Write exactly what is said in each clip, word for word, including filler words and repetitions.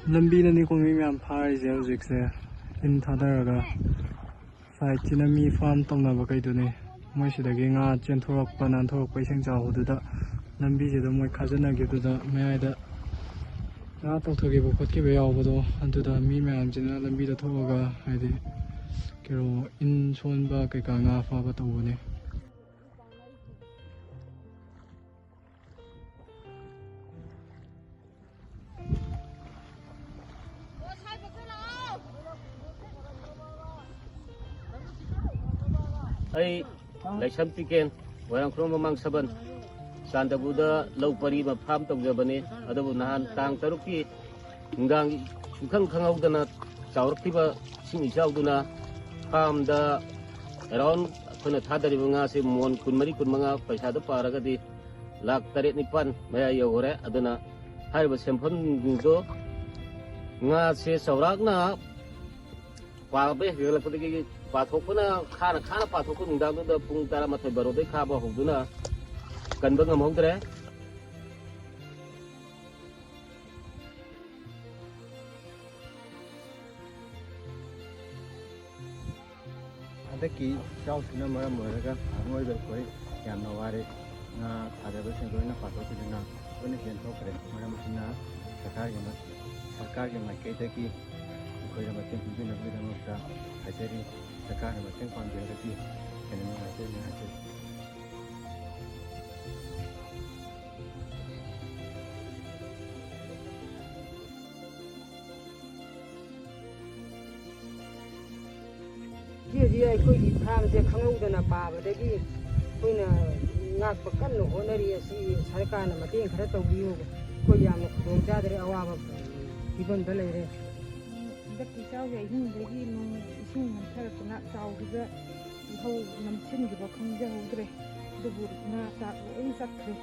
ꯂꯝꯕꯤꯗꯅꯤꯀꯣ ꯃꯤ ꯃꯌꯥꯝ ꯐꯥꯔꯤꯁꯦ ꯍꯧꯖꯤꯛꯁꯦ, ꯏꯟ ꯊꯥꯗꯔꯒ꯫ ꯁꯥꯏꯠꯁꯤꯅ ꯃꯤ ꯐꯥꯝ ꯇꯧꯅꯕ ꯀꯩꯗꯨꯅꯤ꯫ ꯃꯣꯏ ꯁꯤꯗꯒꯤ ꯉꯥ ꯆꯦꯟꯊꯣꯔꯛꯄ, ꯅꯥꯟꯊꯣꯔꯛꯄ ꯏꯁꯤꯡ ꯆꯥꯎꯕꯗꯨꯗ ꯂꯝꯕꯤꯁꯤꯗ ꯃꯣꯏ ꯈꯥꯖꯤꯟꯅꯈꯤꯕꯗꯨꯗ ꯃꯌꯥꯏꯗ ꯉꯥ ꯇꯧꯊꯈꯤꯕ ꯈꯣꯠꯈꯤꯕ ꯌꯥꯎꯕꯗꯣ, ꯑꯗꯨꯗ ꯃꯤ ꯃꯌꯥꯝꯁꯤꯅ ꯂꯝꯕꯤꯗ ꯊꯣꯛꯑꯒ, ꯍꯥꯏꯗꯤ, ꯀꯩꯅꯣ, ꯏꯟ ꯁꯣꯟꯕ ꯀꯩꯀꯥ, ꯉꯥ ꯐꯥꯕ ꯇꯧꯕꯅꯤ꯫ ꯑꯩ ꯂꯥꯏꯁ꯭ꯔꯝ ꯇꯤꯀꯦꯟ, ꯃꯣꯏꯔꯥꯡꯈꯣꯡ ꯃꯃꯥꯡ ꯁꯕꯟ, ꯆꯥꯟꯗꯕꯨꯗ ꯂꯧ ꯄꯔꯤ ꯑꯃ ꯐꯥꯝ ꯇꯧꯖꯕꯅꯤ꯫ ꯑꯗꯨꯕꯨ ꯅꯍꯥꯟ ꯇꯥꯡ ꯇꯔꯨꯛꯀꯤ ꯅꯨꯡꯗꯥꯡ ꯏꯈꯪ ꯈꯪꯍꯧꯗꯅ ꯆꯥꯎꯔꯛꯈꯤꯕ ꯏꯁꯤꯡ ꯏꯆꯥꯎꯗꯨꯅ ꯐꯥꯝꯗ ꯑꯦꯔꯥꯎꯟ ꯑꯩꯈꯣꯏꯅ ꯊꯥꯗꯔꯤꯕ ꯉꯥꯁꯦ ꯃꯣꯟ ꯀꯨꯟꯃꯔꯤ, ꯀꯨꯟꯃꯉꯥ, ꯄꯩꯁꯥꯗ ꯄꯥꯔꯒꯗꯤ ꯂꯥꯈ ꯇꯔꯦꯠ ꯅꯤꯄꯥꯟ ꯃꯌꯥ ꯌꯧꯈꯔꯦ꯫ ꯑꯗꯨꯅ ꯍꯥꯏꯔꯤꯕ ꯁꯦꯟꯐꯝꯁꯤꯡꯗꯣ ꯉꯥꯁꯦ ꯆꯥꯎꯔꯥꯛꯅ ꯄꯥꯕ ꯍꯦꯟꯒꯠꯂꯛꯄꯗꯒꯤ ꯄꯥꯊꯣꯛꯄꯅ, ꯈꯥꯅ ꯈꯥꯅ ꯄꯥꯊꯣꯛꯄ ꯅꯨꯡꯗꯥꯡꯗꯨꯗ ꯄꯨꯡ ꯇꯔꯥꯃꯥꯊꯣꯏ ꯕꯥꯔꯣꯗꯩ ꯈꯥꯕ ꯍꯧꯗꯨꯅ ꯀꯟꯕ ꯉꯝꯍꯧꯗ꯭ꯔꯦ꯫ ꯍꯟꯗꯛꯀꯤ ꯏꯆꯥꯎꯁꯤꯅ ꯃꯔꯝ ꯑꯣꯏꯔꯒ ꯐꯥꯔꯃꯔ ꯑꯣꯏꯕ ꯑꯩꯈꯣꯏ ꯌꯥꯝꯅ ꯋꯥꯔꯦ꯫ ꯉꯥ ꯊꯥꯗꯕꯁꯤꯡ ꯂꯣꯏꯅ ꯄꯥꯊꯣꯛꯈꯤꯗꯨꯅ ꯂꯣꯏꯅ ꯆꯦꯟꯊꯣꯛꯈ꯭ꯔꯦ꯫ ꯃꯔꯝ ꯑꯁꯤꯅ ꯁꯔꯀꯥꯔꯒꯤ ꯃ-, ꯁꯔꯀꯥꯔꯒꯤ ꯃꯥꯏꯀꯩꯗꯒꯤ ꯑꯩꯈꯣꯏꯗ ꯃꯇꯦꯡ ꯄꯤꯕꯤꯅꯕꯒꯤꯗꯃꯛꯇ ꯍꯥꯏꯖꯔꯤ꯫ ꯁꯔꯀꯥꯔꯅ ꯃꯇꯦꯡ ꯄꯥꯡꯕꯤꯔꯒꯗꯤ ꯍꯦꯟꯅ ꯅꯨꯡꯉꯥꯏꯖꯒꯅꯤ ꯍꯥꯏꯖꯔꯤ꯫ ꯍꯧꯖꯤꯛ ꯍꯧꯖꯤꯛ ꯑꯩꯈꯣꯏꯒꯤ ꯐꯥꯝꯁꯦ ꯈꯪꯍꯧꯗꯅ ꯄꯥꯕꯗꯒꯤ ꯑꯩꯈꯣꯏꯅ ꯉꯥꯛꯄ ꯀꯟꯅ ꯍꯣꯠꯅꯔꯤ꯫ ꯑꯁꯤ ꯁꯔꯀꯥꯔꯅ ꯃꯇꯦꯡ ꯈꯔ ꯇꯧꯕꯤꯌꯨ꯫ ꯑꯩꯈꯣꯏ ꯌꯥꯝꯅ ꯈꯨꯗꯣꯡ ꯆꯥꯗ꯭ꯔꯦ, ꯑꯋꯥꯕ ꯐꯤꯕꯝꯗ ꯂꯩꯔꯦ꯫ ꯍꯟꯗꯛꯀꯤ ꯏꯆꯥꯎꯒꯤ ꯑꯍꯤꯡꯗꯒꯤ ꯅꯣꯡ ꯏꯁꯤꯡ ꯍꯟꯊꯔꯛꯇꯨꯅ ꯆꯥꯎꯈꯤꯕ ꯂꯧ ꯅꯝꯁꯤꯟꯈꯤꯕ ꯈꯪꯖꯍꯧꯗ꯭ꯔꯦ꯫ ꯑꯗꯨꯕꯨ ꯉꯥ ꯆꯥꯛ ꯂꯣꯏ ꯆꯠꯈ꯭ꯔꯦ꯫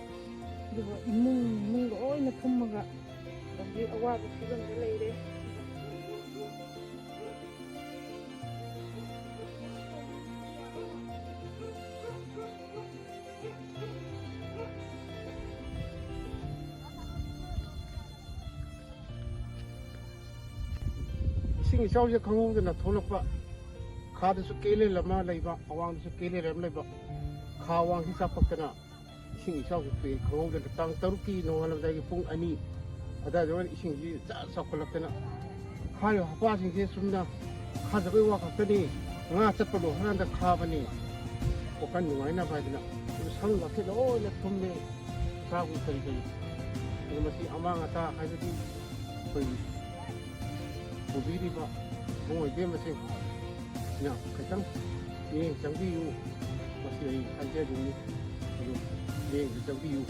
ꯑꯗꯨꯒ ꯏꯃꯨꯡ ꯃꯅꯨꯡ ꯂꯣꯏꯅ ꯊꯨꯝꯃꯒ ꯍꯧꯖꯤꯛ ꯑꯋꯥꯕ ꯐꯤꯕꯝꯗ ꯂꯩꯔꯦ꯫ ꯏꯁꯤꯡ ꯏꯆꯥꯎꯁꯦ ꯈꯪꯍꯧꯗꯅ ꯊꯣꯛꯂꯛꯄ, ꯈꯥꯗꯁꯨ ꯀꯦꯅꯦꯜ ꯑꯃ ꯂꯩꯕ, ꯑꯋꯥꯡꯗꯁꯨ ꯀꯦꯅꯦꯜ ꯑꯃ ꯂꯩꯕ, ꯈꯥ ꯑꯋꯥꯡꯁꯤ ꯆꯥꯎꯈꯠꯇꯅ ꯏꯁꯤꯡ ꯏꯆꯥꯎꯁꯤ ꯊꯣꯛꯑꯦ ꯈꯪꯍꯧꯗꯅ꯫ ꯇꯥꯡ ꯇꯔꯨꯛꯀꯤ ꯅꯣꯡꯉꯥꯜꯂꯝꯗꯥꯏꯒꯤ ꯄꯨꯡ ꯑꯅꯤ ꯑꯗꯨꯋꯥꯏꯗ ꯑꯣꯏꯅ ꯏꯁꯤꯡꯁꯤ ꯖꯔ ꯆꯥꯎꯈꯠꯂꯛꯇꯅ, ꯈꯥꯔꯤꯕ ꯍꯄꯥꯁꯤꯡꯁꯦ ꯆꯨꯝꯅ ꯈꯥꯖꯕꯩ ꯋꯥ ꯈꯛꯇꯅꯤ, ꯉꯥ ꯆꯠꯄ ꯂꯣꯏꯔꯀꯥꯟꯗ ꯈꯥꯕꯅꯤ꯫ ꯋꯥꯈꯜ ꯅꯨꯡꯉꯥꯏꯅꯕ ꯍꯥꯏꯗꯅ ꯑꯗꯨ ꯁꯪ ꯂꯥꯛꯀꯦ ꯂꯣꯏꯅ ꯊꯨꯝꯃꯦ, ꯆꯥꯕ ꯀꯔꯤ ꯀꯔꯤ꯫ ꯑꯗꯨ ꯃꯁꯤ ꯑꯃꯥꯡ ꯑꯇꯥ ꯍꯥꯏꯕꯗꯤ ꯑꯩꯈꯣꯏꯒꯤ ꯄꯨꯕꯤꯔꯤꯕ ꯏꯕꯨꯡ ꯏꯕꯦꯝꯃꯁꯤꯡꯅ ꯈꯤꯇꯪ ꯃꯤꯠꯌꯦꯡ ꯆꯪꯕꯤꯌꯨ꯫ ꯃꯁꯤ ꯑꯩ ꯍꯥꯏꯖꯔꯤꯅꯤ꯫ ꯑꯗꯨ ꯃꯤꯠꯌꯦꯡꯁꯨ ꯆꯪꯕꯤꯌꯨ꯫